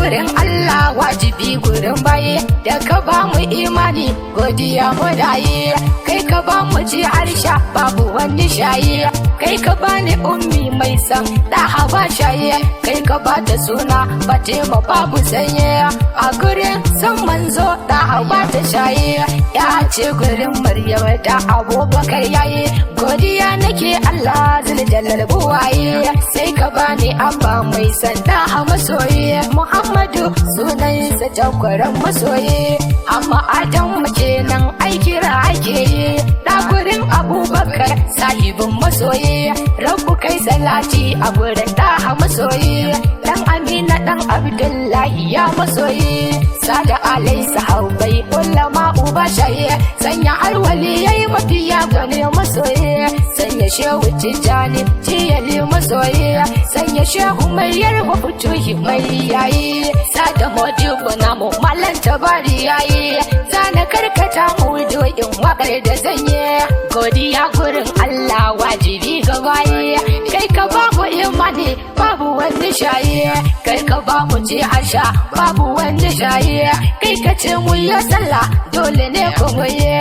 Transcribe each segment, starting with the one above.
Gurin Allah wajibi gurin baye, da ka ba mu imani godiya mu daye. Kai ka ba mu ci har sha babu wani shaye. Kai ka bani ummi mai san da haba shaye. Kai ka ba ta suna Fatima babu sanye. A gurin san manzo da haba ta shaye. Ya ce gurin Maryam da Abubakar yayi. Godiya nake Allah zuljalal buwaye. Sai ka bani abba mai san da masoyi. Muhammadu sunansa takwaran masoyi. Amma Adam kenan ai kira ake yi. Da gurin Abubakar sahibin masoyi. Rabbu kai salati a gurin da masoyi. Dan Amina dan Abdullahi ya masoyi. Sada alai sahabbai ulama uba shaye. Sanya alwali yayi mafiya gane masoyi. Sanya shehu Tijjani tiyali masoyi. Sanya shehu mai yarwa fituhi mai yayi. Sada modibo namu malan tabari yayi. Zana karkata mu dokin wakar da zanye. Godiya gurin Allah wajibi ga bayi. Kai ka ba mu imani babu wani shaye. Kai ka ba mu ci hasha babu wani shaye. Kai ka ce mu yi sallah dole ne ku mu yi.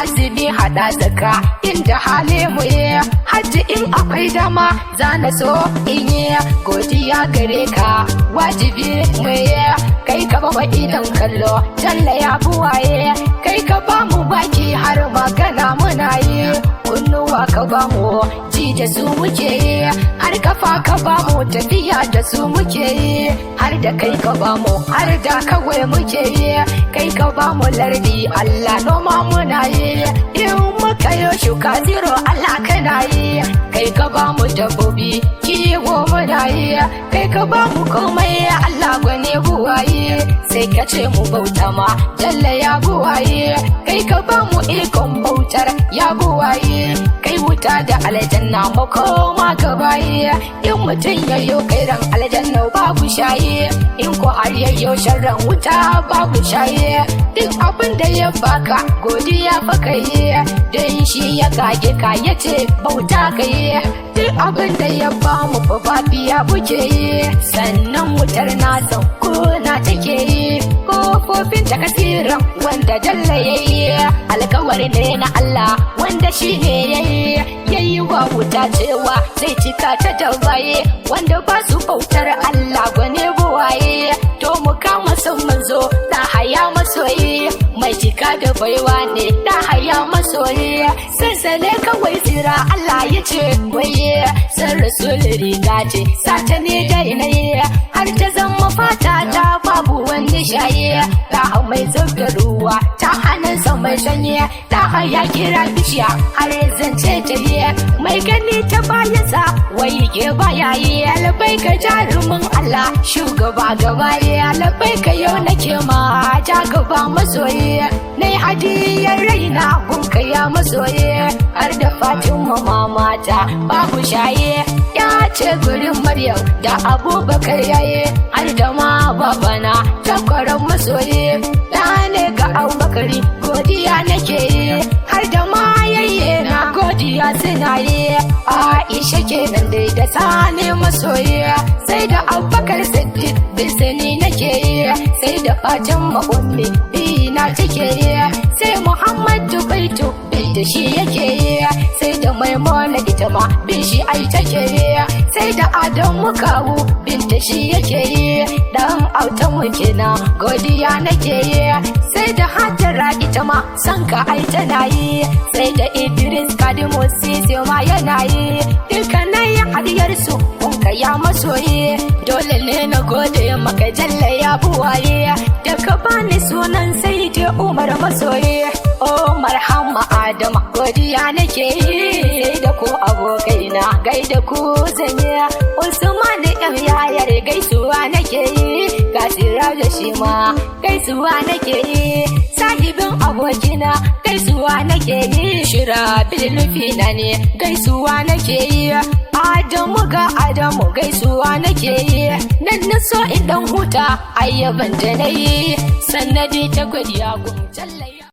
Azumi hada zakka inda hali mu yi. Hajji in akwai dama zana so in yi. Godiya gare ka wajibi mu yi. Kai ka ba mu idan kallo jalla ya buwaye. Kai ka ba mu baki har magana muna yi. Kunnuwa ka ba mu ji da su muke yi. Har kafa ka ba mu tafiya da su muke yi. Har da kai ka ba mu har da kawai muke yi. Kai ka ba mu lardi Allah noma muna yi. In muka yo shuka zero Allah kana yi. Kai ka ba mu dabbobi kiwo muna yi. Kai ka ba mu komai Allah gwane buwaye. Sai ka ce mu bauta ma jalla ya buwaye. Kai ka ba mu ikon bautar ya buwaye. Kai wuta da aljanna mu koma gabaye. In mutum yayyo kairan aljanna babu shaye. In ko har yayyo sharran wuta babu shaye. Duk abin da ya baka godiya fa kai. Dan shi ya kage ka yace bauta kai. Duk abin da ya bamu fa babiya muke yi. Sannan wutar nasa kuna take yi. Kofofin takasiran wanda jalla yayi. Alkawari ne na Allah wanda shi ne yayi. Yayi wa wuta cewa zai cika ta dabaye. Wanda ba su bautar Allah gwane buwaye. To mu kama son manzo da haya masoyi. Mai cika da baiwa ne da haya masoyi. Sansale kawai tsira Allah ya ce waye. San rasul riga ce sata ne dainaye. Har ta zama fata ta babu wani shaye. Da mai zubda ruwa ta hannunsa mai shanye. Da ya kira bishiya har zance ta yi. Mai gani ta bayansa wai ke baya yi. Albai ka jarumin Allah shugaba gaba yi. Albai ka yau nake ma ja gaba masoyi. Nai hadiyar raina gunka ya masoyi. Har da Fatima mamata babu shaye. Ya ce gurin Maryam da Abubakar yayi. Har da ma babana takwaran masoyi. Da ne ga Abubakari godiya nake yi. Har da ma yayye na godiya suna yi. Aisha kenan dai da sani masoyi. Sai da Abubakar Siddiq bisani nake yi. Sai da Fatima ummi na take yi. Sai Muhammadu Baitu da shi yake yi. Sai da Maimuna ita ma bin shi ai take yi. Sai da Adamu kawu binta shi yake yi. Dan autan mu kenan godiya nake yi. Sai da Hajara ita ma san ka ai tana yi. Sai da Idris Kadimu Sisi ma yana yi. Dukkanin hadiyar su kun ya masoyi. Dole ne na gode maka jalla ya buwaye. Da ka bani sunan sai da Umar masoyi. Umar Hamma Adama godiya nake yi. Sai da ku abokaina gaida ku zanye. Usman ɗan yayar gaisuwa nake yi. Gasira da shi ma gaisuwa nake yi. Sahibin abokina gaisuwa nake yi. Shira bilnufina ne gaisuwa nake yi. Adamu ga Adamu gaisuwa nake yi. Nan na so in dan huta ayyaban da na yi. Sannadi ta godiya gun jalla.